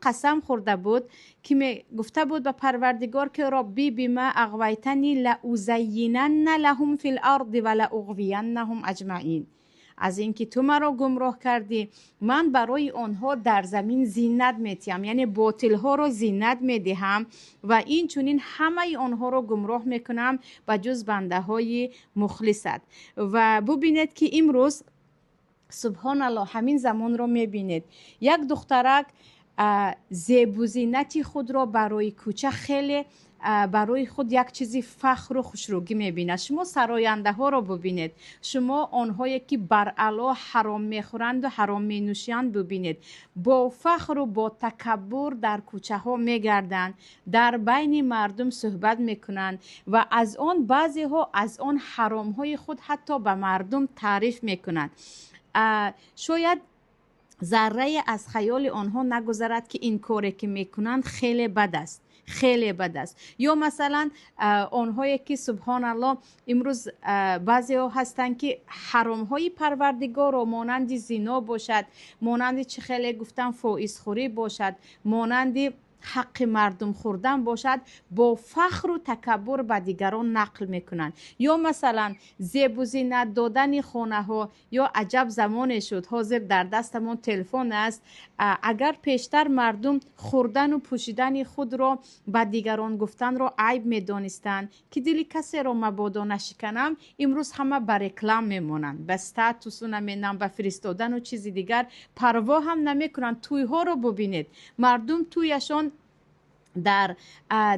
Қасам хӯрда буд, ки гуфта буд ба Парвардигор, ки رب بما أغويتني لأزينن لهم في الأرض ولأغوينهم أجمعين. Аз ин ки ту маро гумроҳ кардӣ, ман барои онҳо дар замин зинат метиҳам, яъне ботилҳоро зинат медиҳам ва инчунин ҳамаи онҳоро гумроҳ мекунам, ба ҷуз бандаҳои мухлисат. Ва бубинед, ки имрӯз, субҳоналлоҳ, ҳамин замонро мебинед: як духтарак зебу зинати худро барои кӯча хеле барои худ як чизи фахру хушрӯгӣ мебинад. Шумо сарояндаҳоро бубинед, шумо онҳое ки баръало ҳаром мехӯранду ҳаром менӯшанд бубинед, бо фахру бо такаббур дар кӯчаҳо мегарданд, дар байни мардум суҳбат мекунанд ва аз он баъзеҳо аз он ҳаромҳои худ ҳатто ба мардум таъриф мекунанд. Шояд заррае аз хаёли онҳо нагузарад, ки ин коре ки мекунанд, хеле бад аст, хеле бад аст. Ё масалан, онҳое ки, субҳоналлоҳ, имрӯз баъзеҳо ҳастанд, ки ҳаромҳои Парвардигорро, монанди зино бошад, монанди чӣ хеле гуфтам, фоизхӯрӣ бошад, монанди ҳаққи мардум хӯрдан бошад, бо фахру такаббур ба дигарон нақл мекунанд. Ё масалан, зебу зинат додани хонаҳо. Ё аҷаб замоне шуд, ҳозир дар дастамон телефон аст. Агар пештар мардум хӯрдану пӯшидани худро ба дигарон гуфтанро айб медонистанд, ки дили касеро мабодо нашиканам, имрӯз ҳама ба реклам мемонанд, ба статусу наменам, ба фиристодану чизи дигар парво ҳам намекунанд. Тӯйҳоро бубинед, мардум тӯяшон дар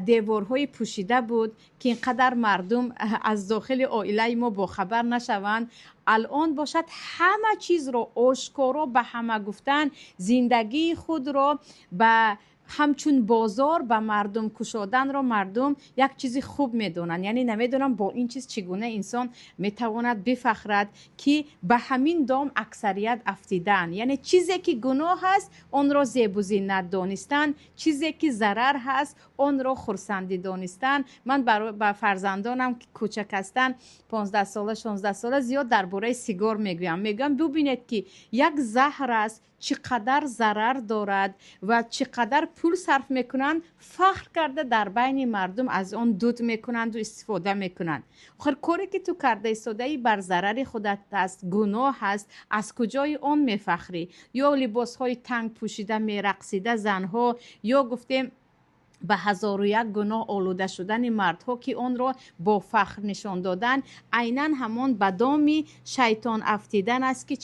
деворҳои пӯшида буд, ки ин қадар мардум аз дохили оилаи мо бохабар нашаванд. Алон бошад, ҳама чизро ошкоро ба ҳама гуфтан, зиндагии худро ба ҳамчун бозор ба мардум кушоданро мардум як чизи хуб медонанд. Яъне намедонам, бо ин чиз чӣ гуна инсон метавонад бифахрад, ки ба ҳамин дом аксарият афтидаанд. Яъне чизе ки гуноҳ аст, онро зебу зинат донистан, чизе ки зарар ҳаст, онро хурсандӣ донистан. Ман ба фарзандонам, ки кӯчак ҳастанд, 15 сола, 16 сола, зиёд дар бораи сигор мегӯям. Мегӯям, бубинед, ки як заҳр аст, чӣ қадар зарар дорад ва чӣ қадар пул сарф мекунанд, фахр карда дар байни мардум аз он дуд мекунанду истифода мекунанд. Охир коре ки ту карда истодаӣ, бар зарари худат аст, гуноҳ аст, аз куҷои он мефахрӣ? Ё либосҳои танг пӯшида мерақсида занҳо, ё гуфтем, ба ҳазору як гуноҳ олуда шудани мардҳо, ки онро бо фахр нишон додан, айнан ҳамон ба доми шайтон афтидан аст, ки